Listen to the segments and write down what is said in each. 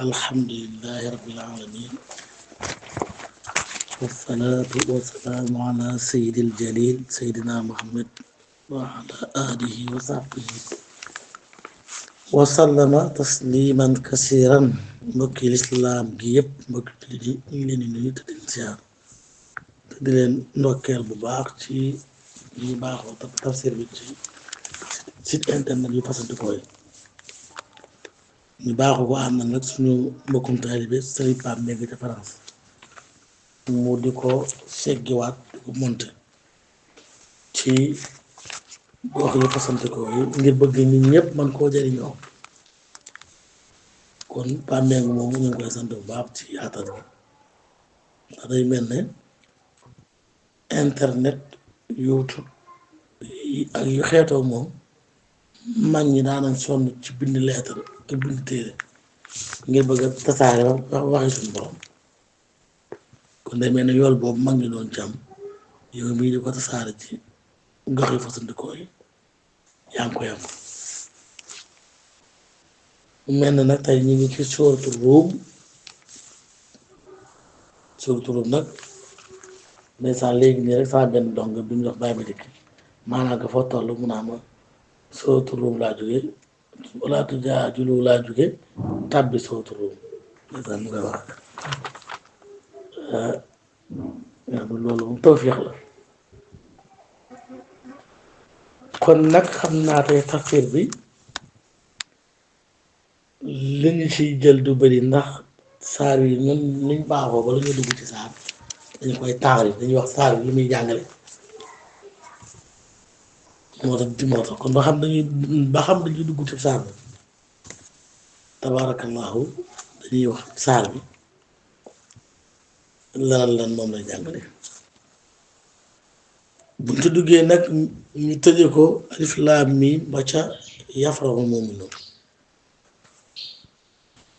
الحمد لله رب العالمين، والصلاة والسلام على سيد الجليل سيدنا محمد وعلى آله وصحبه وسلم تسليما كثيرا. mbokki lislaam gi yëpp mbokki jullit yi ñu ngi leen di nuyu te di leen siyaar te di leen ndokkeel bu baax ci ñi baaxoo tafsir bi ci site internet yu fasantikoo yi ñu baaxoo ko ànd nag suñu mbokkum taalibe Serigne Pape nekk ca France mu di ko seggiwaat di ko monte ci gox yu fasantikoo yi ngir bëgg nit ñëpp man koo jëriñoo. kon pàmmeeg moomu ñu ngi koy sant bu baax ci yaatal bi ndax day mel ne internet YouTube ak yu xeetoo moom mag ñi daanañ sonn ci bind leetar ak bind téere ngir bëgg a tasaare waxi suñu borom kon day mel ne yool boobu mag ñi doon ci am yow mii di ko tasaare ci gox yu fasandikoo yi yaa ngi koy am. mel na nag tey ñu ngi ci sóoratu Ruum nag ndeysaan léegi nii rek sama benn dong bi ñu wax bàyyi ma dikk maanaam nga fa toll mun naa ma sóoratu Ruum laa jóge wala tujaadilu laa jóge tàbbi sóoratu Ruum ndeysaan mu koy wax loolu moom tawfiix la. kon nag xam naa tey tafsir bi li ñu ciy jël du bëri ndax saar yi ñun niñ baaxoo bala ñu dugg ci saar dañu koy taarif dañuy wax saar bi li muy jàngale moo tax kon ba xam dañuy dugg ci saar bi tabaarakallaahu dañuy wax saar bi lan moom lay jàngale buñ ci duggee nag ñu tëje ko alif laam miim ba ca yafrahu mu'minuun.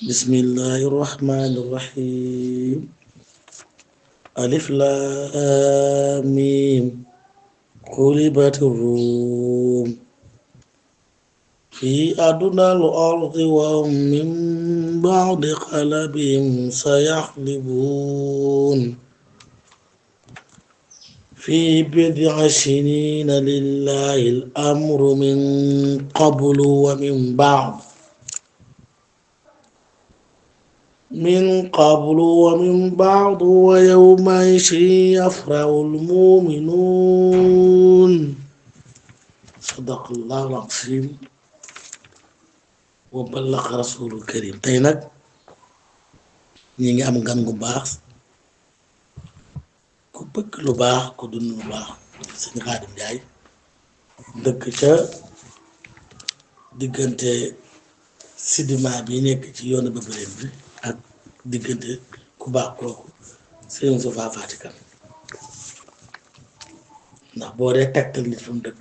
bismillahi rahmaani rahiim alif laam miim gulibati ruum fi adnal ardi wa hum min ba'di ghalabihim sayaghlibuun fi bid'i siniina lillahi al-amru min qablu wa min ba'd ويومئذ يفرح المؤمنون صدق الله العظيم وبلغ رسول الكريم. tey nag ñi ngi am gan gu baax ku bëgg lu baax ku dund lu baax sëñ Xaadim Njaay dëkk ca diggante sidima bi nekk ci yoonu bëgg-leen bi ak diggante ku baax kooku sëñ Sufa Fatikan ndax boo dee tegtal nit fa mu dëkk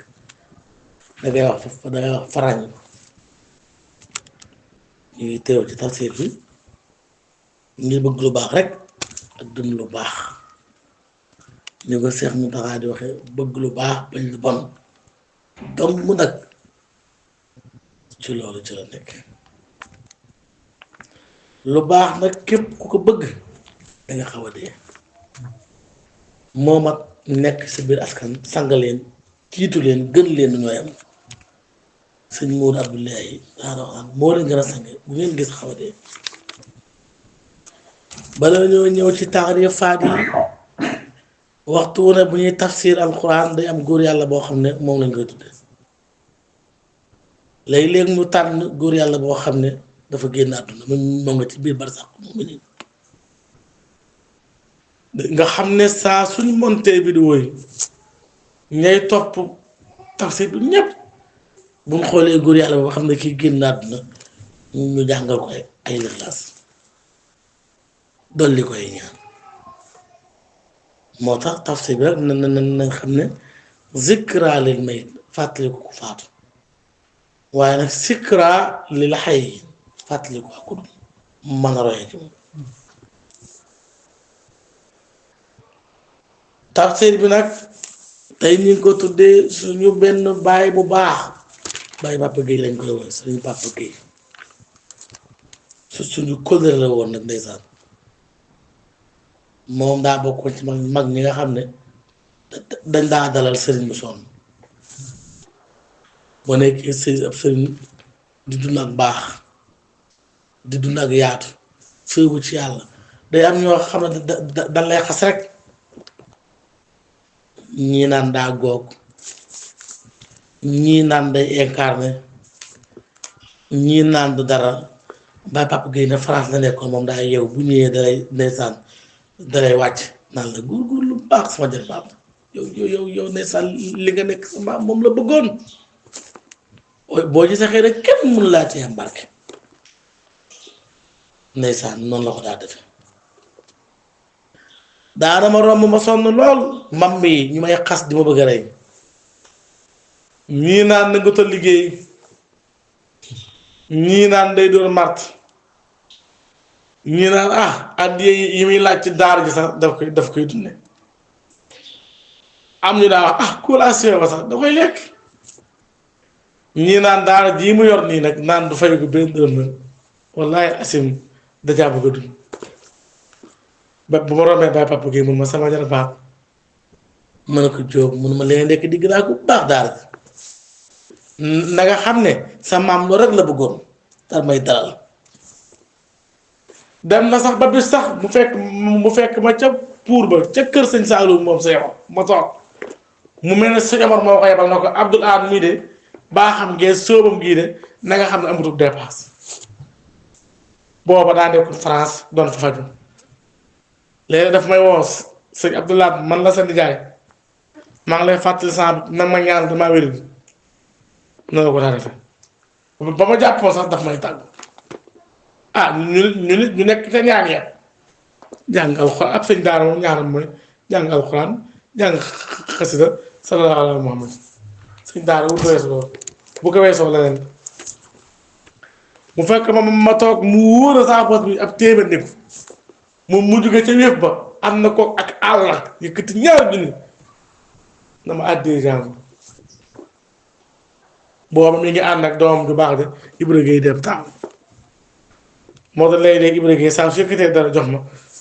dangay wax farañ ñu ngi teew ci tafsir bi ngir bëgg lu baax rek ak dund lu baax ñu ko Seex Muntaxa di waxe bëgg lu baax bañ lu bon dom mu nag ci loolu ci la nekk. lu baax nag képp ku ko bëgg danga xaw a dee moom ak nekk sa biir askan sang leen kiitu leen gën leen ñooy am sëñ Moodu Abdullahi daana wax moo leen gën a sange bu ngeen gis xaw a dee. bala ñoo ñëw ci taarif faat yi waxtu wu ne bu ñuy tafsir alquran day am góor yàlla boo xam ne moom lañ koy tudde léeg-léeg ñu tànn góor yàlla boo xam ne dafa génn àdduna moom nga ci biir barsax moom ni nga xam ne saa suñ montee vidéo yi ñay topp tafsir bi ñépp buñ xoolee góor yàlla boo xam ne kii génn àdduna ñu jàngal ko ay lixlaas dolli koy ñaan moo tax tafsir bi rek na xam ne zikra lil mayit fàttali ko ku faatu waaye nag sikra lil xay fàttali ko ak ku mën a roye ci moom. tafsir bi nag tey ñu ngi ko tuddee suñu benn baay bu baax baay Papa Gueye lañ koy woowee suñu Papa Gueye suñu kóllëre la woon nag ndeysaan moom daa bokkoon ci mag ñi nga xam ne dañ daa dalal sëriñ bu sonn boo nekkee sëriñ ab sëriñ di dund ak baax di dund ak yaatu sëbu ci yàlla day am ñoo xam ne dañ lay xas rek ñii naan daa goog ñii naan day incarné ñii naan du dara Baye Papa Gueye ne France la nekkoon moom daa yeew bu ñëwee dalay ndeysaan dalay wàcc naan la góor lu baax sama jër baab yow ndeysaan li nga nekk sama moom la bëggoon boo ci saxee rek kenn mënu laa ci embarqué ndeysaan noonu la ko daa defe daana ma romb ma sonn lool mam yi ñu may xas di ma bëgg a rey ñii naan na nga liggéey ñii naan day doon mart ñii naan addiya yi muy laaj ci daar ji sax daf koy dunde am ñu daa wax collation ba sax da koy lekk ñii naan daara jii mu yor nii nag naan du fay ko benn dërëm nag wallaahi asim dajaa bëgg a dund ba bu ma rombee Baye Papa Gueye mun ma sama jar baax mën a ko jóob mun ma leen nekk digg naa ko bu baax daara ji na nga xam ne sa maam loolu rek la bëggoon daal may dalal dem na sax ba bis sax mu fekk ma ca pour ba ca kër sëñ Saalum moom sa yow ma toog mu mel ne sëñ Omar moo ko yebal na ko Abdoul Ahad mii de baa xam ngeen sóobam gii de na nga xam ne amatul dépasse booba daa nekkul France doon fa faju léegi daf may woo sëñ Abdoul Ahad man la sa nijaay maa ngi lay fàttali saa nag ma ñaan damaa wér bi noonu ko daa defee ba ma jàppoon sax daf may tàgg ñu nekk te ñaan ya jàng alxuraan ab sëñ daara moom ñaanam mooy jàng alxuraan jàng xasida sallallahu ala muhammad sëñ daara bu ko weesoo loolu bu ko weesoo leneen mu fekk ma toog mu wóor a saa bos bi ab téeméer nekku mu jóge ca wéef ba am na ko ak àll yëkkati ñaar junni na ma àddee jàng booba mi ngi ànd ak doomam du baax de Ibra Gueye dem taaw moo tax léeg-léeg Ibra Gueye saa su yëkkatee dara jox ma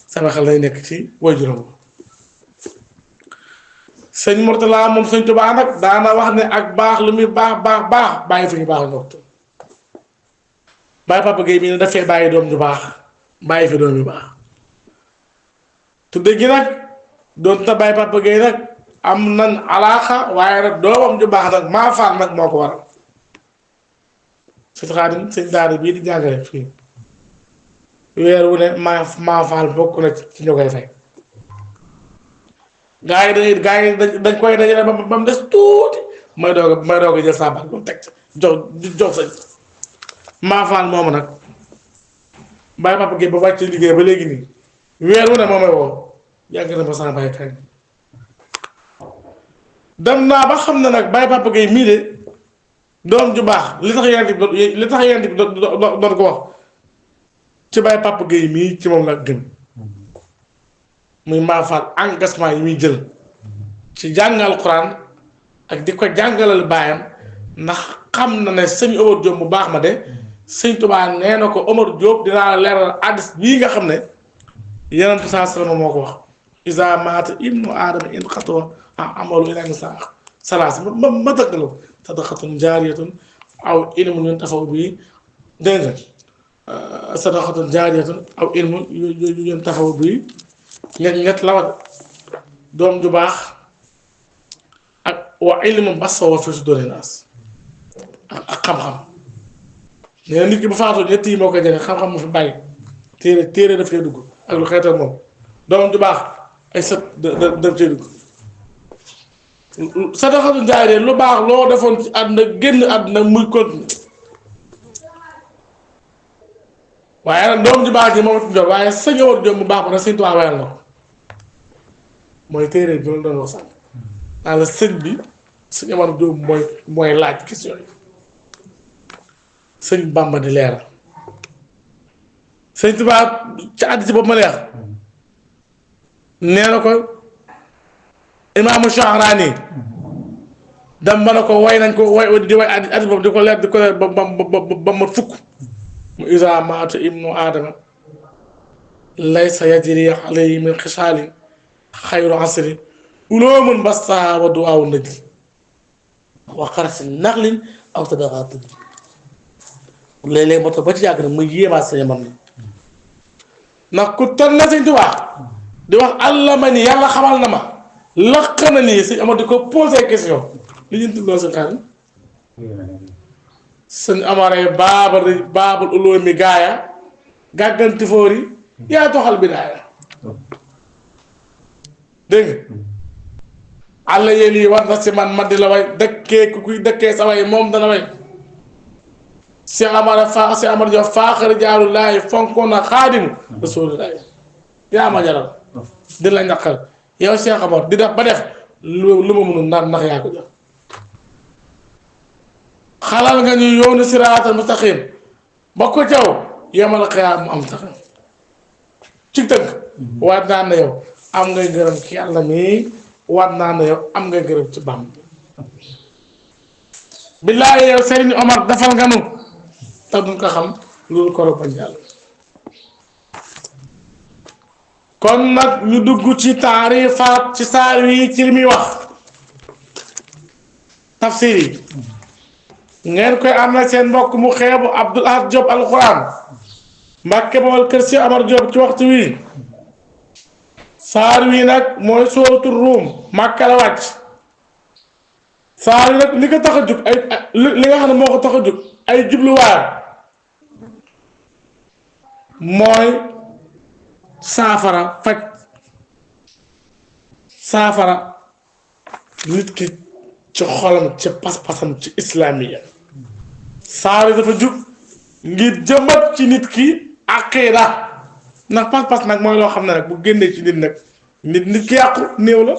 sama xel lay nekk ci waajuram sëñ Mourtala moom sëñ Tuubaa nag daana wax ne ak baax lu muy baax bàyyi fi ñu baax ndox Baye Papa Gueye mii ne dafay bàyyi doom ju baax bàyyi fi doom yu baax tudde gi nag doon ta Baye Papa Gueye nag am nan alaaxa waaye nag doomam ju baax nag maa faal nag moo ko waral sëñ Xaadim sëñ daara bii di jàngale fii weer wu ne maa faal bokk na ci ñu koy fay gaa yi dañ koy dajale ba mu des tuuti may doog a jël saa baat ba mu teg jox sañ maa faal moomu nag Baye Papa Gueye ba wàcc liggéey ba léegi nii weer wu ne moo may woo yàgg na ma saa bàyyi kañ dem naa ba xam ne nag Baye Papa Gueye mii de doom ju baax li tax yent bi doon ko wax ci Baye Papa Gueye mii ci moom la gën muy maafaal engagement yi muy jël ci jàngal Alxuraan ak di ko jàngalal baayam ndax xam na ne sëñ Omar Diop mu baax ma de sëñ Tuubaa nee na ko Omar Diop dinaa la leeral addis bii nga xam ne Yonent bi saa sallam moo ko wax isa maata ibnu aadama in xatoo amalu ila salaas ma dëggaloo sadaqatun jaariyatun aw ilmun yuntafaw bii dégg nga sadaqatun jaariyatun aw ilmun yuntafaw bii ñett la wat doom ju baax ak wa ilmun basawa fi suduuri naas ak xam-xam nee na nit ki bu faatoo ñett yi moo koy jëlee xam-xam mu fi bàyyi téere daf cee dugg ak lu xeetal moom doom ju baax ay sët daf cee dugg sadaqatu jaariya lu baax loo defoon ci àdduna génn àdduna muy continuer waaye nag doom ju baax ji moom it jot waaye sëñ Omar Diop mu baax ma nag sëñ Tuubaa wayal na ko mooy téere bi ma doon wax sànq naa la sëñ bi sëñ Omar Diop mooy laaj question yi sëñ Bamba di leeral sëñ Tuubaa ci àddi ci boobu ma leer nee na ko imaamu Sha'raani dem ba ne ko way nañ ko way di way àddi boobu di ko leer ba mat fukk mu isa maata ibnu aadama laysa yajri alayhi min xisaalin xayru asri uloomun bastaha wa duwaawu najli wa xarasi naxlin aw tadaxaa tëdd léeg-léeg moo tax ba ci yàgg nag muy yéemaat sa yaman na ndax ku toll na Sëñ Tuubaa di wax àlla ma ni yàlla xamal na ma laq na nii Sëñ Amar di ko posé question li ñu tuddoo seen xarit sëñ Amare baabal uloomi gaaya gàgganti foori yaa toxal bidaaya dégg nga àlla yéen yi war na si man ma di la way dëkkee ku kuy dëkkee sa way moom dana way Cheikh Amar Diop faaxari jaaru laay fonkoon na xaadimu rasulillahi yaa ma jaral di la ñaqal yow Cheikh Amar di def ba def lu ma mënul ndax yaa ko jox xalal nga ñu yoonu siraatal mustaqim ba ko jaw yemal xiyaam mu am tax ci tënk waat naa ne yow am ngay gërëm ci yàlla mi waat naa ne yow am ngay gërëm ci Bàmba billaahi yow Serigne Omar defal nga nu te duñ ko xam loolu koro bañ yàlla kon nag ñu dugg ci taarifaat ci saar wi ci li muy wax tafsir yi ngeen koy am na seen mbokk mu xeebu Abdoul Ahad Diop alquran Mbàkke Bawol kër si Amar Diop ci waxtu wi saar wi nag mooy sóoratu Ruum Màkka la wàcc saar wi nag li ko tax a jug ay li nga xam ne moo ko tax a jug ay jubluwaay mooy saafara faj saafara nit ki ci xolam ci pas-pasam ci islamiya saar wi dafa jug ngir jëmbat ci nit ki aqida ndax pas-pas nag mooy loo xam ne nag bu génnee ci nit nag nit ki yàqu néew la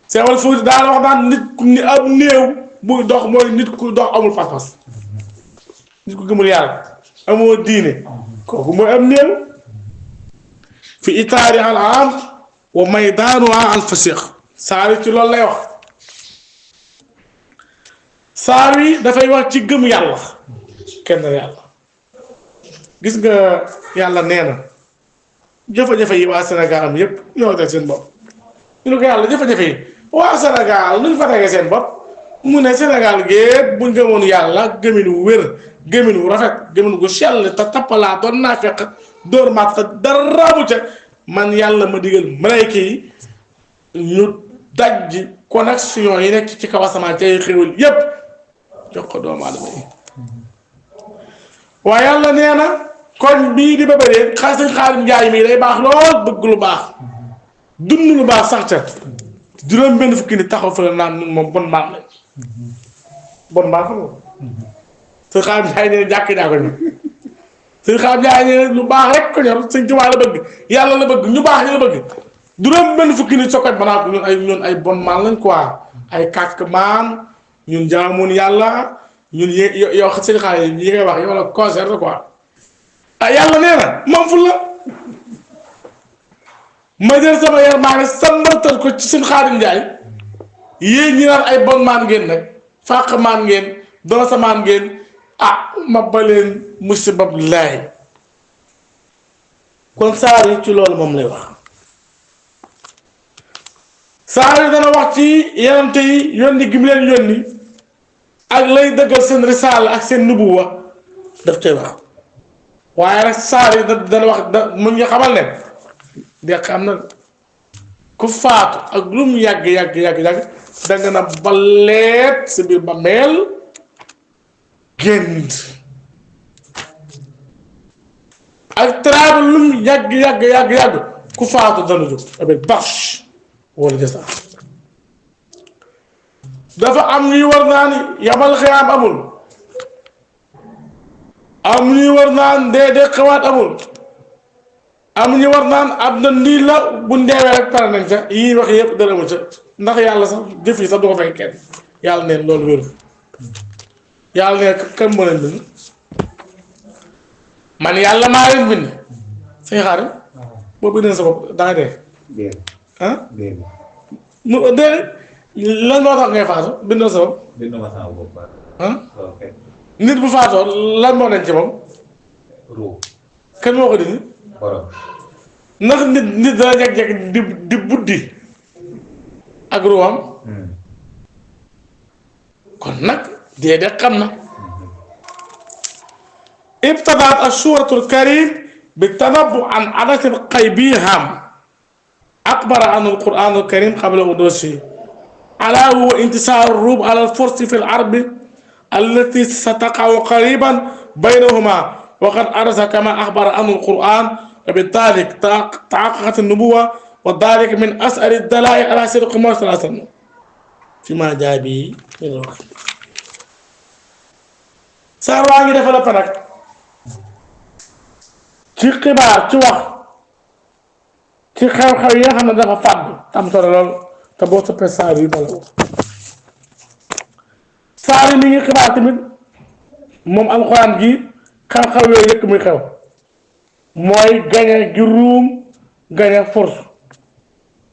seewal Fuuti daal wax daan nit ku ni am néew buy dox mooy nit ku dox amul pas-pas nit ku gëmul yàlla amoo diine kooku mooy am néew fi itaari al am wa maydaanuha al fasiq saar yi ci loolu lay wax saar yi dafay wax ci gëm yàlla kenn yàlla gis nga yàlla nee na jafe-jafe yi waa Sénégal am yépp ñoo teg seen bopp ñu ne ko yàlla jafe-jafe yi waa Sénégal nuñ fa tegee seen bopp mu ne Sénégal gépp buñ gëmoon yàlla gëmin wu wér gëmin wu rafet gëmin gu sell te tappalaatoon naa fekk dóor maat te dara bu ca man yàlla ma digal malayka yi ñu daj connexion yi nekk ci kaw asamaan ci ay xéwal yépp jox ko doomu aadama yi waaye yàlla nee na koñ bii di Bébédé Xaadim Njaay mii day baax lool bëgg lu baax dund lu baax sax ca juróom benn fukki ni taxaw fa la naan ñun moom bon maam lañ bon maam xam nga sëñ Xaadim Njaay nee jàkk jaa ko ñor sëñ Xaadim Njaay nee lu baax rek ko ñor sëñ Tuubaa la bëgg yàlla la bëgg ñu baax ñu la bëgg juróom benn fukki ni sokkat ba naa ko ñun ay bon maam lañ quoi ay kàkk maam ñun jaamoon yàlla ñun yow sëñ Xaadim yi ngay wax yow la concert quoi ah yàlla nee na moom fu la ma jël sama yar maa ngi sambartal ko ci seen Xaadim Njaay yéen ñi naan ay bon maan ngeen nag fàq maan ngeen doosa maan ngeen ah ma baleen musibab laay kon saar yi ci loolu moom lay wax saar yi dana wax ci yenante yi yónni gi mu leen yónni ak lay dëggal seen risaala ak seen nubuwa daf cay wax waaye rek saar yi dana wax mu ngi xamal ne deq am na ku faatu ak lu mu yàgg danga na baleet si biir ba meel génn ak traaba lu mu yàgg ku faatu dana jóg avec barche wala jasa dafa am ñuy war naa ni yamal xiyaam amul am ñuy war naan dee xawaat amul am ñu war naan ab na nii la bu ndeewee rek pare nañ ca yii wax yëpp dara mu ca ndax yàlla sax jëf yi sax du ko fay kenn yàlla neen loolu wéru yàlla neen kan moo leen bind man yàlla maa leen bind say xaar boo bindee sa bopp danga dee ah mu dee lan moo tax ngay faatu bindoo sa bopp ah nit bu faatoo lan moo leen ci moom kan moo ko dindi ndax nit dana jeg-jeg di buddi ak ruwam kon nag déedéet xam na ابتدأت السورة الكريم بالتنبؤ عن عادة قيبيهم أخبر عن القرآن الكريم قبل حدوثه ألا هو انتصار الروم على الفرس في الحرب التي ستقع قريبا بينهما وقد أرز كما أخبر عن القرآن وبالتالي تحققت النبوة وذلك من أسأل الدلائل على صدق محمد صلى الله عليه وسلم فيما جاء به من الوقت saar waa ngi développé nag ci xibaar ci wax ci xew-xew yi nga xam ne dafa fàddu am solo lool te boo soppee saar yi bala saar yi mi ngi xibaar tamit moom alxuraan gi xew-xew yooyu yëkk muy xew mooy gañe gi ruum gañe force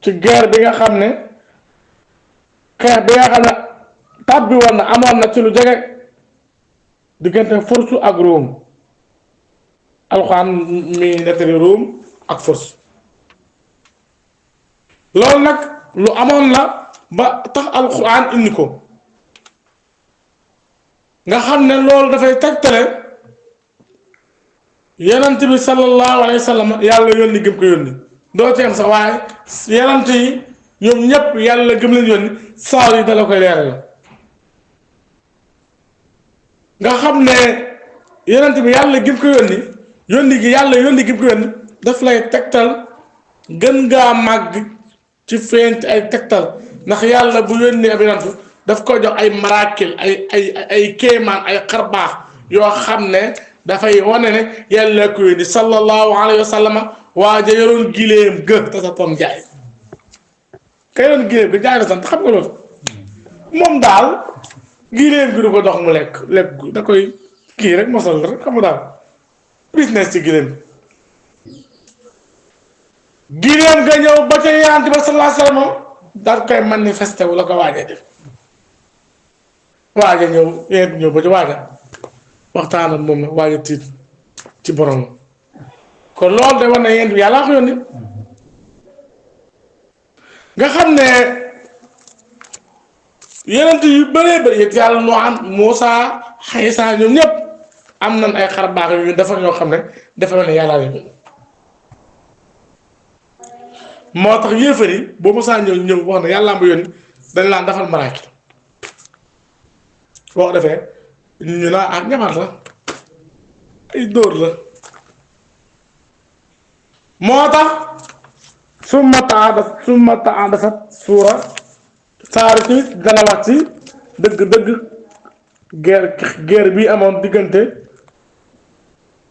ci guerre bi nga xam ne xeex bi nga xam ne tàbbi woon na amoon na ci lu jege diggante force ak ruum alxuraan mi nettali ruum ak force loolu nag lu amoon la ba tax alxuraan indi ko nga xam ne loolu dafay tegtale yonent bi sallallahu alayhi wa sallam yàlla yónni gëm ko yónni doo ci am sax waaye yonent yi ñoom ñëpp yàlla gëm leen yónni saar yi dala koy leeral nga xam ne yonent bi yàlla gëm ko yónni gi yàlla yónni gëm ko yónni daf lay tegtal gën ngaa màgg ci feeñ ci ay tegtal ndax yàlla bu yónni ab yonent daf ko jox ay maraakil ay kéemaan ay xarbaax yoo xam ne dafay wane ne yàlla ko yónni sallallahu alayhi wa sallam waa ja yoroon gileem gë te sa ton jaay ka yoroon gileem ga jaay na sant xam nga loolu moom daal gileem gi du ko dox mu lekk da koy kii rek mosal rek xam nga daal business ci gileem gileem ga ñëw ba ca yonent ba sallallahu alayhi wa sallam daal koy manifesté wu la ko waajee def waaja ñëw yéen ñëw ba ci waaja waxtaan ak moom nag waaja tiit ci borom kon loolu de war na yéen bi yàllaa ko yónni nga xam ne yeneen yu bëree bëri yëg yàlla noo am Muusa Iisaa ñoom ñëpp am nañ ay xar baax yu dafa ñoo xam ne dafa ne yàllaa leen moo tax yéefar yi boo Muusa ñëw wax ne yàllaa ma yónni dañ laan defal maraaki boo ko defee ñu naa ak ñamar la ay dóor la moo tax summa ta'addasat suura saari ci dana wax ci dëgg guerre bi amoon diggante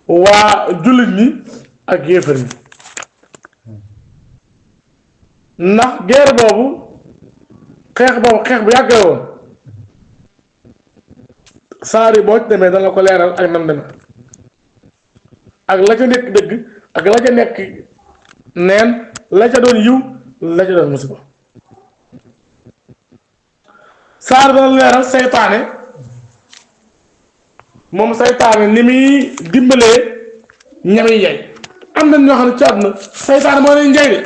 waa jullit ñi ak yéefar ñi ndax guerre boobu xeex bu yàggee woon saari boo ci demee dana ko leeral ak nam demee ak la ca nekk dëgg ak la ca nekk neen la ca doon yiw la ca doon musiba saari dana leeral seytaane moom seytaane ni muy dimbalee ñami njay am nañ ñoo xam ne ci àdduna seytaane moo leen njay de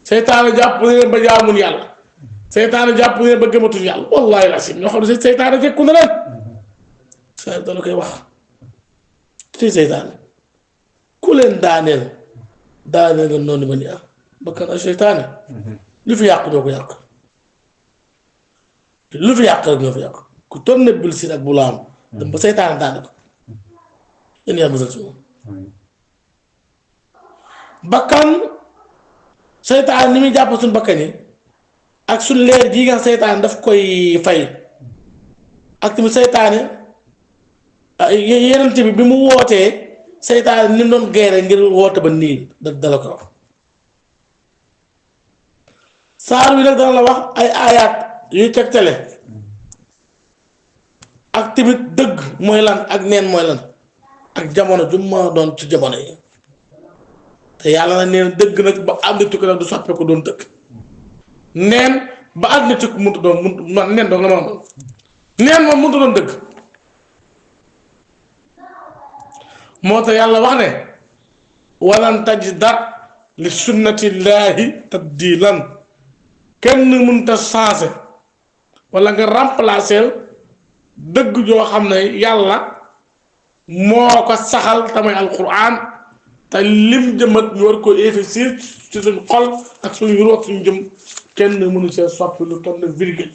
seytaane jàpp leen ba jaamun yàlla seytaane jàpp leen ba gëmatuñ yàlla wallahi lasim ñoo xam ne seytaane fekku na leen saa dana koy wax ci seytaane ku leen daaneel nga noonu ba ni ah bakkan ak seytaane lu fi yàq ñoo ko yàq lu fi yàq rek ñoo fi yàq ku toll ne bil si ak bu laam dem ba seytaane daane ko yéen yaa musal si moom bakkan seytaane ni muy jàpp suñu bakkan yi ak suñ leer jii nga seytaane daf koy fay ak tamit seytaane yenent bi mu wootee seytaane ni mu doon geere ngir woote ba nii dala ko wax saar wi nag dana la wax ay aayaat yuy tegtale ak tamit dëgg mooy lan ak neen mooy lan ak jamono ju ma doon ci jamono yi te yàlla na neen dëgg nag ba ànd tukki nag du soppeeku doon dëgg neen ba àddina ci mënut doon neen doon la ma neen moom mënut doon dëgg moo tax yàlla wax ne walan tajida li sunnatillahi tabdilan kenn mënta changé wala nga remplacer dëgg joo xam ne yàlla moo ko saxal tamay alquran te lim jëmat ñu war ko investir ci suñ xol ak suñu root suñu jëm kenn mënu see soppi lu toll ne virgule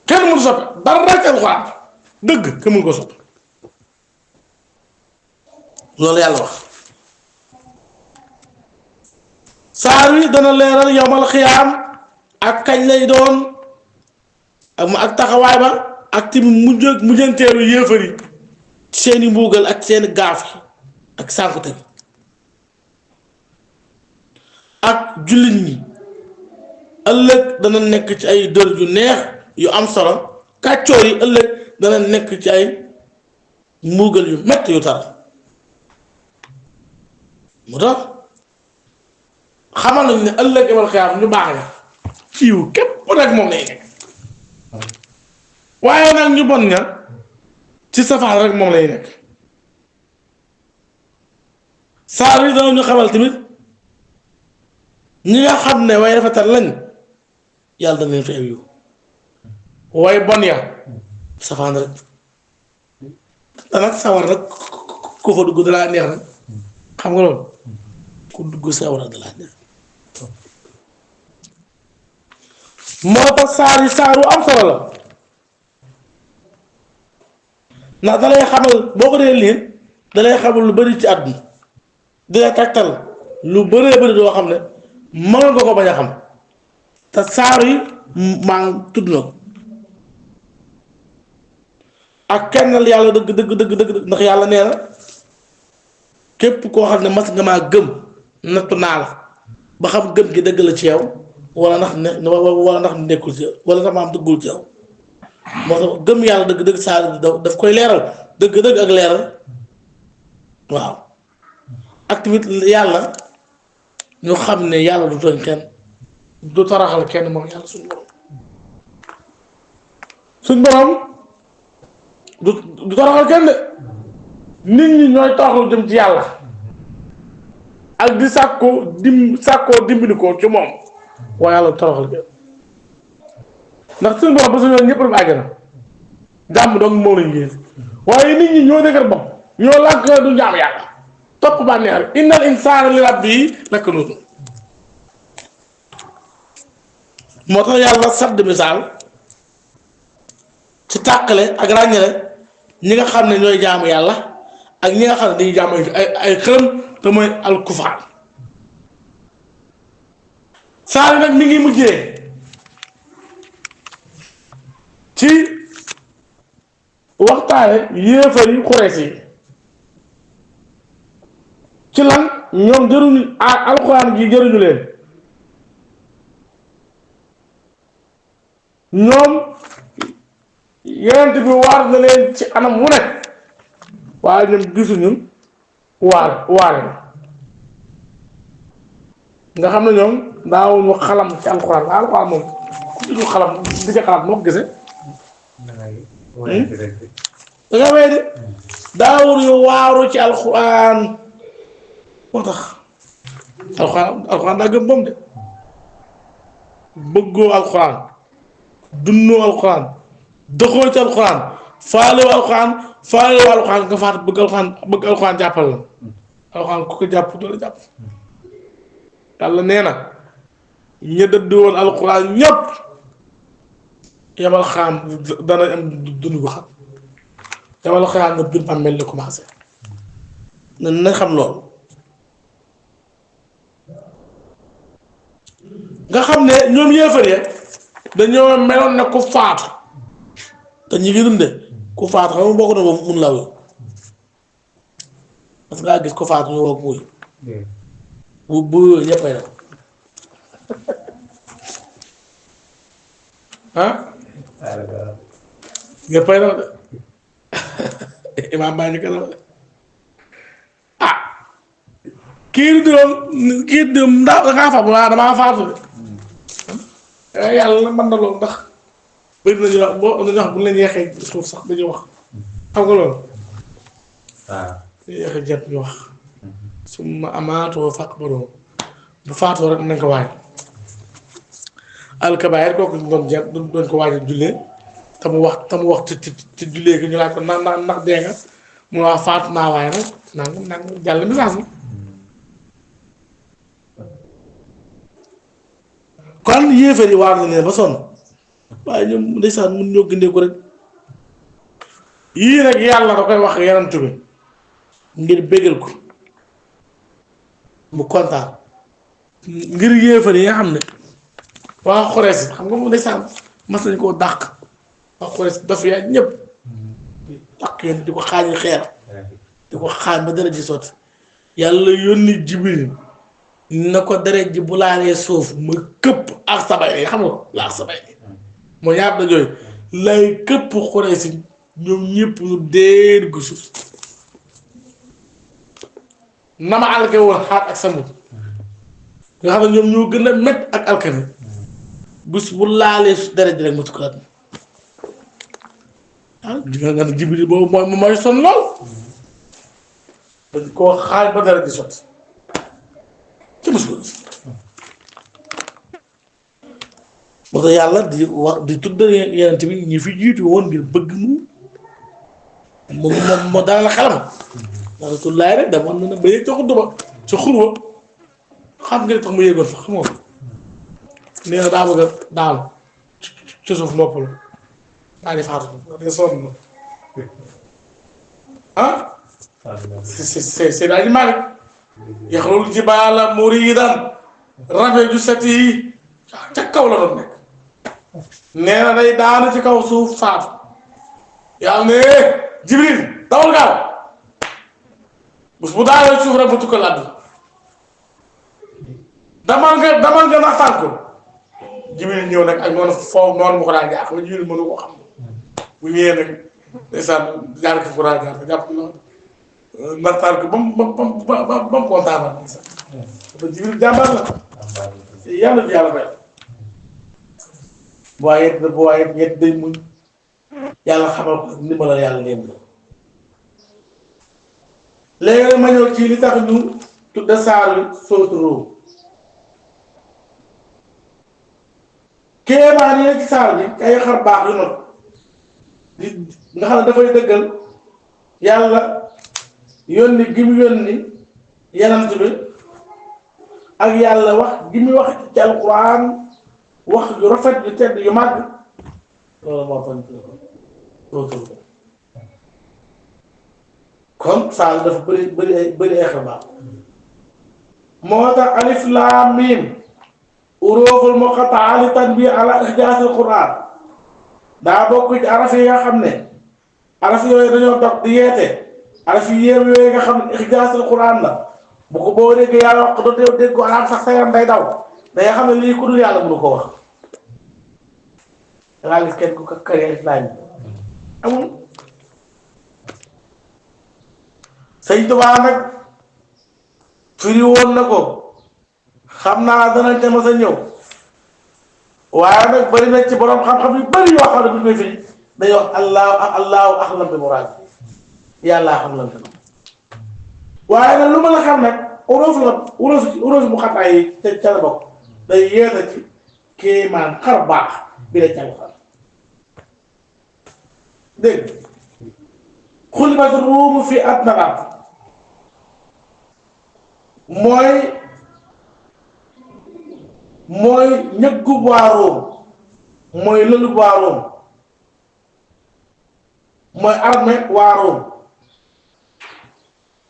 kenn mënu soppi dara rek alquran dëgg kenn mënu ko soppi loolu yàlla wax saar wi dana leeral yowmal xiyaam ak kañ lay doon ak taxawaay ba ak tamit mujjanteelu yéefar yi seeni mbuugal ak seeni gaaf yi ak sànkute bi ak jullit ñi ëllëg dana nekk ci ay dër yu neex yu am solo kàccoor yi ëllëg dana nekk ci ay mbuugal yu metti yu tar mu tax xamal nañ ne ëllëg yawmal xiyaam ñu baax ña fiiw képp rek moom lay nekk waaye nag ñu bon ña ci safaan rek moom lay nekk saar yi dana ñu xamal tamit ñi nga xam ne way rafetal lañ yàlla dana leen fi aw yiw way bon ya safaan rek te nag sawar rek ku fa dugg dalaa neex rek xam nga loolu ku dugg sawar dalaa neex moo tax saar yi saaru am solo la ndax dalay xamal boo ko dee liir dalay xamal lu bari ci àdduna dalay tegtal lu bëree bëri doo xam ne mën nga ko bañ a xam te saaru yi maa tudd na ko ak kennal yàlla dëgg dëgg ndax yàlla nee na képp koo xam ne mas nga maa gëm nattu naa la ba xam gëm gi dëgg la ci yow wala ndax nekkul ci yow wala ndax maam dëggul ci yow moo tax gëm yàlla dëgg saa daf koy leeral dëgg ak leeral waaw ak tamit yàlla ñu xam ne yàlla du tooñ kenn du taraxal kenn moom yàlla suñ borom du taraxal kenn de nit ñi ñooy toroxlu jëm ci yàlla ak di sàkkoo dimbali ko ci moom waaye yàlla du toroxal kenn ndax suñu borom ba su ñëw ñëpp dem àjjana jàmm dong moom lañu yéen waaye nit ñi ñoo dëgër bopp ñoo lànk du jaam yàlla topp bànneex rek innal insaana li rabbihi lakanuud moo tax yàlla sadd misaal ci tàqale ak ràññale ñi nga xam ne ñooy jaamu yàlla ak ñi nga xam ne dañuy jaamu ay xërëm te mooy alkufaar saa yi nag mi ngi mujjee ci waxtaane yéefar yi Quraysh yi ci lan ñoom jëruñu alxuraan gi jëruñu leen ñoom yonent bi waar na leen ci anam wu nekk waaye ñoom gisuñu waare nga xam ne ñoom daawuñu xalam ci alxuraan waaye alxuraan moom ku ci xalam di ci xalaat moo ko gisee da nga wéy de daawuñu waaru ci alxuraan moo tax alxuraan daa gëm moom de bëggoo alxuraan dunnoo alxuraan doxoo ci alxuraan faalewoo alxuraan nga faat bëgg alxuraan jàppal la alxuraan ku ko jàpp doo la jàpp yàlla nee na ña dëdd woon alxuraan ñépp yamal xaam dana am dund ko xam yamal xaam na biir mel ni commencé nañ xam loolu nga xam ne ñoom yéefar ya dañoo meloon ne ku faatu te ñi ngi dunde ku faatu xam nga boo ko doon mun la wuyu parce que ngaa gis ku faatu ñu woo ko wuyu bu ñëppay daw ah ñëppay daw de imaam baa ñu ko daw de ah kii di ndax dangaa faatu waaw damaa faatu de yàlla mën na loolu ndax bëri nañu wax boo am na ñoo xam bu ñu leen yeexee suuf sax dañuy wax xam nga loolu waaw. yéex a jot ñu wax su ma amaatoo fàq baroo bu faatoo rek nañ ko waaj alkabaayir kooku ñu doon jàpp doon ko waaj a jullee te mu wax ci jullee gi ñu laaj ko ndax dee nga mu wax faatu naa waaye nag nangam jàll message bi kon yéefar yi waar na leen ba sonn waaye ñoom ndeysaan mun ñoo gindee ko rek yii rek yàlla da koy wax yanant bi ngir bégal ko mu kontaan ngir yéefar yi nga xam ne waa Xorees xam nga mu ndeysaan mas nañ koo dàq waa Xorees dof yaa ñëpp dàq yéen di ko xaañi xeer di ko xaañ ba dara ji sotti yàlla yónni Jibril na ko deret ji bu laalee suuf ma këpp ak sabay yi xam nga ko la ak sabay yi moo ñaar da jooyu lay këpp Xorees ñoom ñëpp ñu déer gu suuf na ma alke woon xaat ak samut nga xam ne ñoom ñoo gën a mett ak alkane bés bu laalee deret ji rek mu tukkalaat ah di nga ne Jibril boobu mooy son lool dañ koo xaaj ba deret ji sotti ci mos ko moo tax yàlla di wax di tudd yeneen bi ñi fi jiitu woon ngir bëgg moo dalal xelam ndax tullaay rek dama na ba yëg ca xudduba ca xurwa xam nga tax mu yëgoon fa xam nga nee na daa bëgg a daal ci suuf noppalu daa di faatu da sonn na ah c'est daa di malik yaxlul jibaala muridan rabe ju set yi ca kaw la doon nekk nee na day daanu ci kaw suuf faatu yàlla ne Jibril dawal gaaw bés bu daanoo suuf rek mu tukkal àdduna damal nga naxtaan ko Jibril ñëw nag ak noonu foofu noonu mu ko daan jaar xam nga Jibril mënu ko xam bu ñëwee nag ndeysaan jaar ko fu daan jaar jàpp noonu naxtaan ko ba mu kontaan ndeysaan ba Jibril jàmbaar la yàlla bi yàlla bay bu waaye ñett day muñ yàlla xamal ko ndimbalal yàlla léem la léegi ma ñëw ci li tax ñu tudda saaru sootu Ruum kéemaan yi ci saar bi ay xar baax yu not di nga xam ne dafay dëggal yàlla yónni gi mu yónni yanant bi ak yàlla wax gi mu wax ci alquran wax yu rafet yu tedd yu màgg loolu moo tax ñu sootu Ruum kon saal dafa bëri ay xibaar moo tax alif laam miim uruuful muqatta'a li tanbih ala ihjaasil qur'aan daa bokk ci araf yi nga xam ne araf yooyu dañoo dox di yeete araf yi yéem yooyu nga xam ne ihjaasil qur'aan la bu ko boo déggee yàlla wax ko doo dégg ko araf sax sa yaram day daw da nga xam ne lii ku dul yàlla mënu ko wax da ngaa gis kenn ku kari alif laam amul sëñ Tuubaa nag firi woon na ko xam naa danañ ca mës a ñëw waaye nag bëri na ci borom xam-xam yu bëri yoo xam ne bu ñu koy firi day wax allahu axlam bi muraad yàllaa xam lan tam waaye nag lu ma la xam nag urus mu xataa yi ca la bokk day yeesa ci kéemaan xar baax bi la ca xam dégg xulibat ruumu fi adnal ard mooy ñëggub waa Room mooy lëlub waa Room mooy armée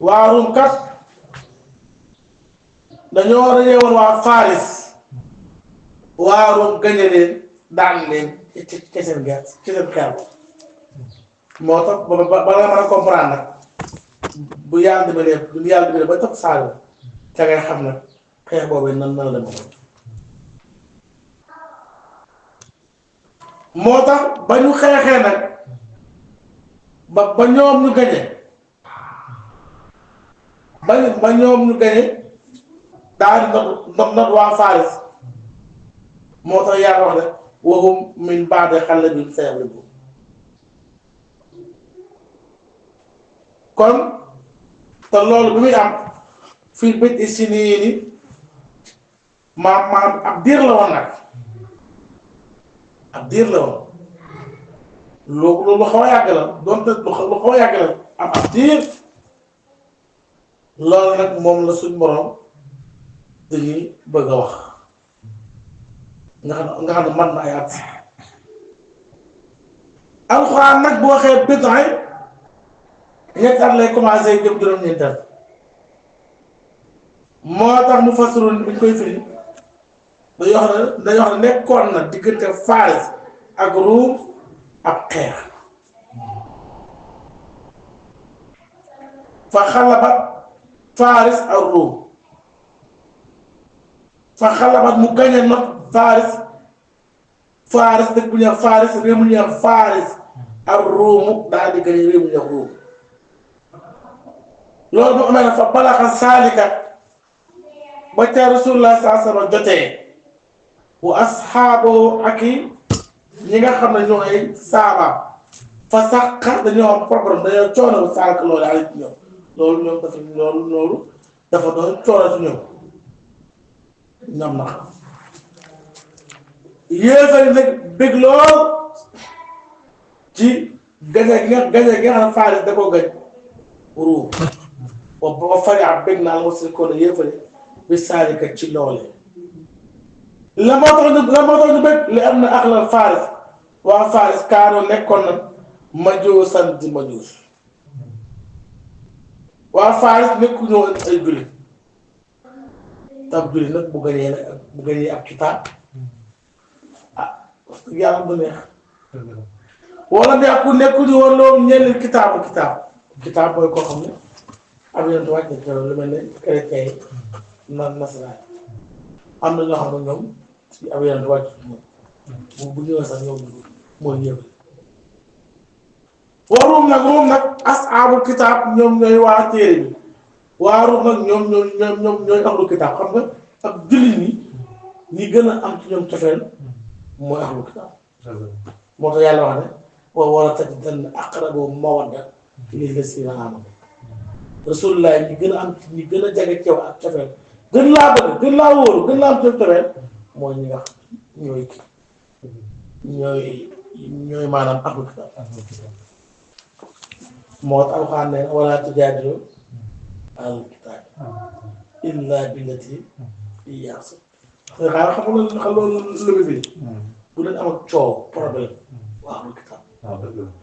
waa Room kat dañoo reyee woon waa Faris waa Room gañe leen daan leen ci seen guerre ci seen xeex moo tax ba nga mën a comprendre nag bu yàlla dimbalee ba topp saal ca ngay xam nag xeex boobu nan la dem moo tax ba ñu xeexee nag ba ñoom ñu gañe ba ñoom ñu gañe daal di not waa Faris moo tax yàlla wax ne wahum min ba'di ghalabihim sayaghlibuun kon te loolu bi muy am fii bët i si nii maam ab diir la woon nag ab diir la woon lu xaw a yàgg la donte lu xaw a yàgg la am ab diir loolu nag moom la suñ borom dañuy bëgg a wax nga xam ne man na ay at alxuraan nag bu waxee bid'a ñetti at lay commencé jëm juróom-ñeenti at moo tax mu fassirun bi ñu koy firi dañuy wax ne nekkoon na diggante Faris ak Ruum ab xeex fa xalabat Faris ak Ruum fa xalabat mu gañe not Faris dëkk bu ñuy wax Faris réew mu ñuy wax Faris ak Ruum daal di gañe réew mu ñuy wax Ruum loolu bu amee na fa balaxa saalikat ba ca Rasulullah sallallahu alayhi wa sallam jotee wa asxaaboo ak i ñi nga xam ne ñoo ay saaba fa sax dañoo am problème dañoo coono sànq loolu ay ñoom loolu dafa doon coono ci ñoom nag yéefari nag bëgg lool ci gañe gi nga xam ne Faris da koo gañ Ruum ba fari ab bëgg naa la ma si ko ne yéefari bi saalika ci loole la moo tax ñu bëgg li am na ak la Faris waa Faris kaanoo nekkoon na majoosan di majoos waa Faris nekku ñoo ay jullit tab jullit nag bu gañee ab kitaab yàlla bu neex wala nekku ñu woon loolu ñenn kitaab mooy koo xam ne am yonent wàcc na ci lu mel ne chrétien yi nasaraan am na ñoo xam ne ñoom ci ab yonent wàcc moom bu ñëwee sax ñoom mooy ñëw waa Ruum nag ashaabul kitaab ñoom ñooy waa téere bi waa Ruum nag ñoom ñooy ahlul kitaab xam nga ak jullit ñi gën a am ci ñoom cofeel mooy ahlul kitaab moo tax yàlla wax ne wala tajidanna aqrabahum mawadda lillaziina aamanu Rasulullah ñi gën a am ñi gën a jege ceew ak cofeel gën laa bëgg gën laa wóoru gën laa am ceew cofeel mooy ñi nga xam ñooy maanaam ahlul kitaab moo tax Alxuraan ne wala tujaadilu ahlal kitaab illaa billatii hiya ahsan xam nga loolu lu mu fi bu leen am ak coow problème waa ahlul kitaab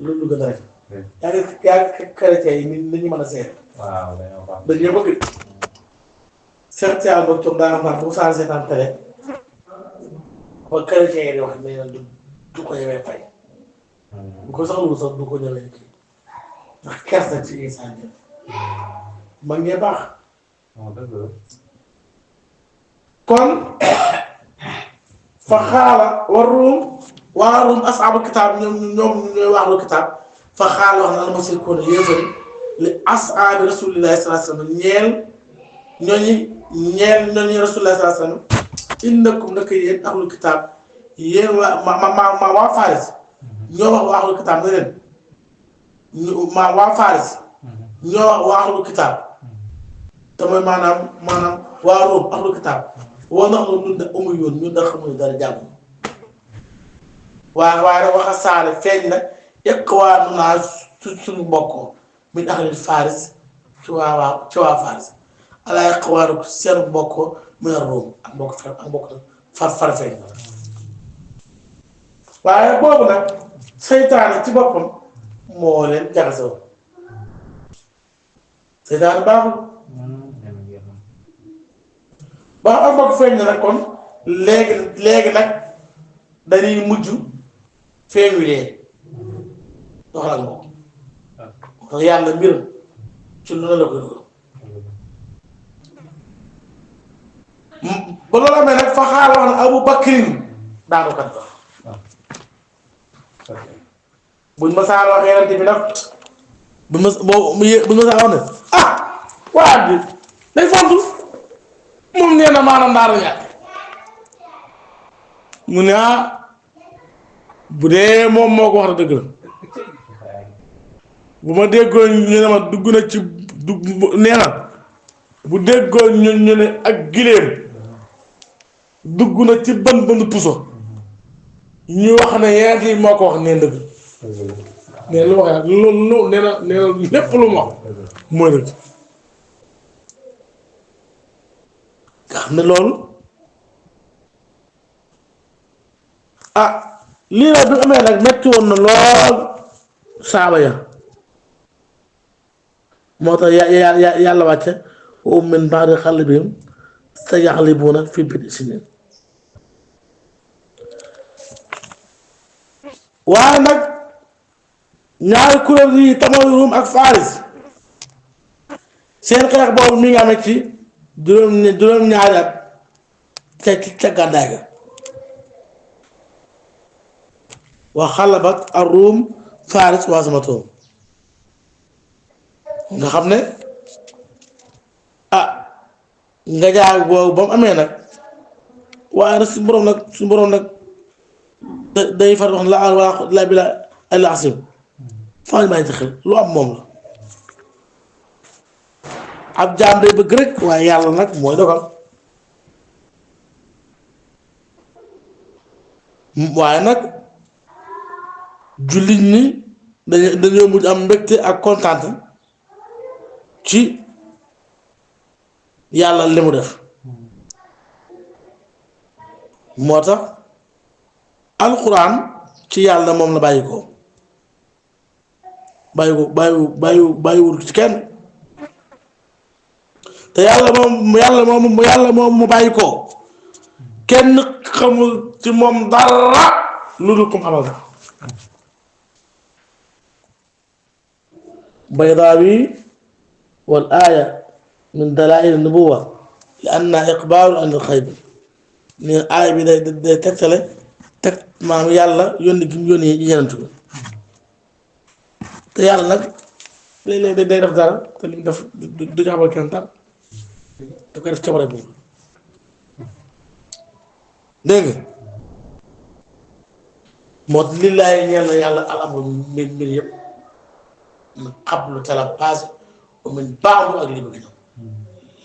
loolu lu gën a rek yaa ngi chrétien yi ni ñu mën a seet dañu bëgg seet yàlla ba toog daa am naa bu saa seetaan télé ba chrétien yi di wax ne du ko ñëwee fay bu ko soxla sax du ko ñëwee kii ndax kersa ci Isa ñëw mag ñee baax kon fa xaala waa Ruum ashaabul kitaab ñoom ñooy waa ahlul kitaab fa xaala wax na la ma si ko ne yéefari li ashaabi rasulillahi sallallahu alayhi wa sallam ñooñu rasulillahi sallallahu alayhi wa sallam innakum naka yéen ahlul kitaab yéen waa Faris ñoo wax waa ahlul kitaab ne leen waa Faris ñoo wax waa ahlul kitaab te mooy maanaam waa Ruum ahlul kitaab woo nax ñun da amuñ yoon ñun da xamuñu dara jàmm waaye rek waxa saale feeñ na ikhwaanu naa suñu mbokkoo min ahlil Faris ci waa Faris ala ikhwaanu seen mbokkoo min Ruum ak mbokk far feeñ na waaye boobu nag seytaane ci boppam moo leen jaxasoo seytaane baaxul ba am mbokk feeñ na nag kon léegi nag dañuy mujj feeñu lee doxal ak moom ndax yàlla mbiram ci lu ne la koy dugal ba loolu amee nag fa xaala wax na Abu Bakrin daanu kat ba buñ ma saa waxee yonent bi nag buñ ma saa wax ne waa bi day fontu moom nee na maanaam daara ñàkk mu ne bu dee moom moo ko wax dëgg la bu ma déggoon ñu ne ma dugg na ci dugg nee na bu déggoon ñu ne ak giléem dugg na ci bën puso ñu wax ne yeneen yi moo ko wax neen dëgg nee lu wax loolu nee na lépp lu mu wax mooy dëgg nga xam ne loolu lii la bi amee nag metti woon na lool saaba ya moo tax yàlla wàcce wa min ba'di ghalabihim sayaghlibuuna fi bid'i siniin waaye nag ñaari kuréel yi tamoy Ruum ak Faris seen xeex boobu mi ngi amee ci juróom-ñaari at ca gàddaay ga wa xalabat ar-Ruum Faris waasamatuhum nga xam ne nga jaay boobu ba mu amee nag waaye nag suñu boroom nag day far wax la bi la al asim faa ñu bàyyi ci xel lu am moom la ab jaam day bëgg rek waaye yàlla nag mooy dogal waaye nag jullit ñi dañoo mujj am mbégte ak kontaan ci yàlla li mu def moo tax alxuraan ci yàlla moom la bàyyi ko bàyyiwul ci kenn te yàlla moom mu bàyyi ko kenn xamul ci moom dara lu dul comme xamal dara Baydaawi wal aaya min dalaa'il nubuwwa li anna iqbaalu an al-xayb ne aaya bi day tegtale maam yàlla yónni gi mu yónni yenentu bi te yàlla nag léeg-léeg day def dara te li mu def du xamal kenn dara da koy def coobare boobu dégg nga moo tax lillaahi ñeel na yàlla al-amru mbir yëpp min qablu te la passé wa min ba'du ak li bëgg na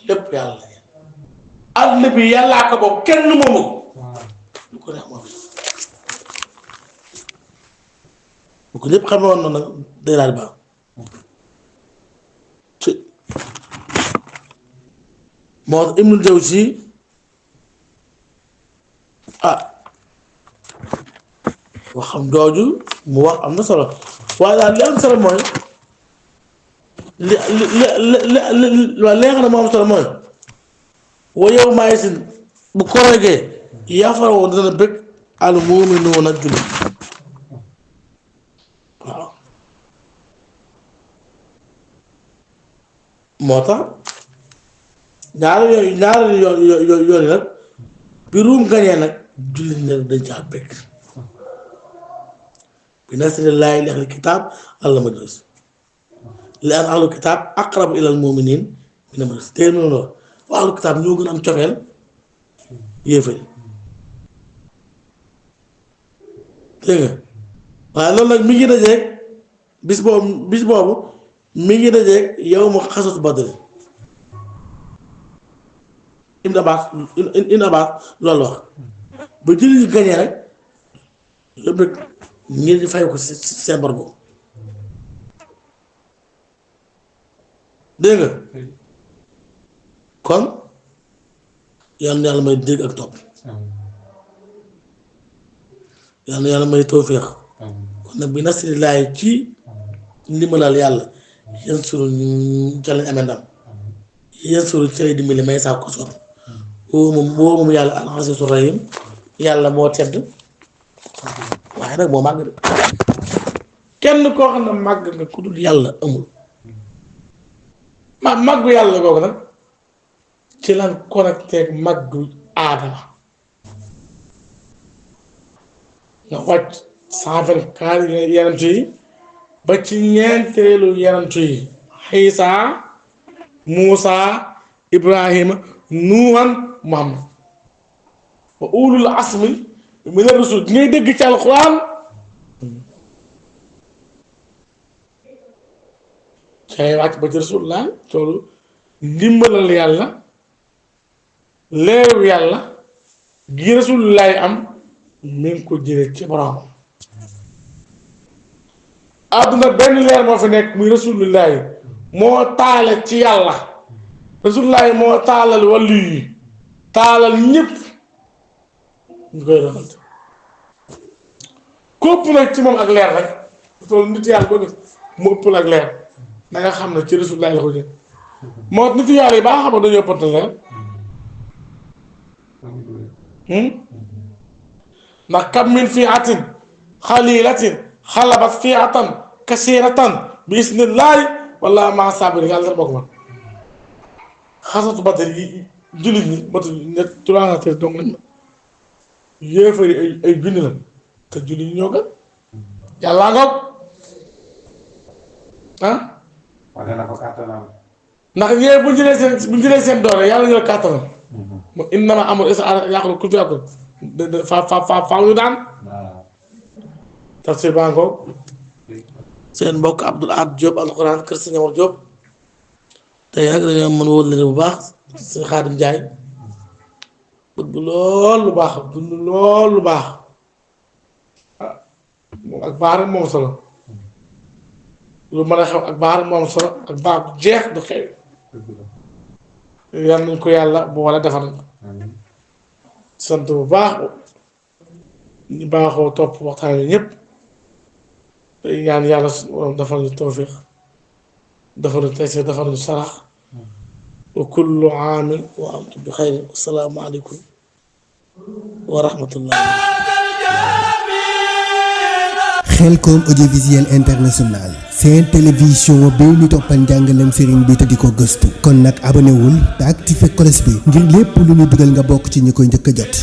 lépp yàlla la àll bi yàllaa ko bokk kenn moomu ko lu ko neex moom bu ko ñëpp xamee woon na nag day daal di baax moo tax Ibnul Jawzi waxam jooju mu wax am na solo waaye daal li am solo mooy li nga xam ne moo am solo mooy wa yow maay sin bu korogee yafaroo dana bëgg al mu'minuuna julli waaw moo tax ñaari yoon nag bi Ruum gañee nag julli nag dañ caa bëgg bi nasrillaahi li ahlil kitaab alla majlis li an ahlul kitaab aqrabu ilal mu'miniin mina majlis tey noonu la ahlul kitaab ñoo gën a am cofeel yéefari dégg nga waaye loolu nag mi ngi dajeeg bis boobu mi ngi dajeeg yawmu xaswat Badr Ibn Abbas loolu wax ba jullit ñi gañee rek lépp rek ngir di fay ko seen bor boobu dégg nga kon yal na yàlla may dégg ak topp yal na yàlla may tawféex kon nag bi nasrillaahi ci ndimbalal yàlla yan suru ñu ca lañ amee ndam yan suru ci lay dimbali may saa ko sor boobu moom yàlla al-aziizu rahiim yàlla moo tedd waaye nag moo màgg de kenn koo xam ne màgg nga ku dul yàlla amul màggu yàlla googu nag ci lan connecté ak màggu aadama nga wàcc 124 yenentu yi ba ci ñeenteelu yenentu yi Iisaa Muusaa Ibrahima Nuuhan Muhammad wa ulul asmi mina rusul ngay dégg ci alxuraan ci lay wàcc ba ci rasulullah loolu ndimbalal yàlla leeru yàlla gi rasulullah am mi ngi ko jëlee ci borom àdduna benn leer moo fi nekk muy rasulullah moo taale ci yàlla rasulullah moo taalal wàllu yi taalal ñëpp ñu koy doxal ku ëpp nag ci moom ak leer rek loolu nit yàlla boo gis mu ëpp la ak leer na nga xam ne ci rasulullah la ko jël moo nit yàlla yi baa xam ne dañoo ëppante leer ndax kam min fi'atin xalilatin xalabat fi'atan kasiratan bi isnillahi wala ma sabir yàlla dara bokk man xasatu Badar yi jullit ñi matu ñett 313 donc lañ ma yéefari ay junni la te jullit ñi ñoo gën yàllaa ngoog ah wane na ko kàttanam. ndax ñee bu ñu jëlee seen doole yàlla ñu la kàttanam moom innama amul isa yàqulu ku fi yàqul fa ñu daan waaw. tafsir baa ngoog seen mbokk Abdoul Ahad Diop alxuraan kër Sëñ Amar Diop tey nag dañoo mën wóor bu baax Sëñ Xaadim Njaay bëgg lool lu baax dund lool lu baax ah moom ak baax rek moom solo lu mën a xew ak baax rek moom solo ak baax du jeex du xew yal nañ ko yàlla bu wala defar sant bu baax ñu baaxoo topp waxtaan yi ñëpp tey ñaan yàlla defal ñu tawfiq defal ñu taysir defal ñu sarax wa kullu aamin wa antum bi xayr assalaamu aleykum wa rahmatullah Khelcom audiovisuel international seen télévision bi ñu toppal njàngaleem sëriñ bi te di ko gëstu kon nag abonné wul te activé cloche bi ngir lépp lu ñu dugal nga bokk ci ñi koy njëkk a jot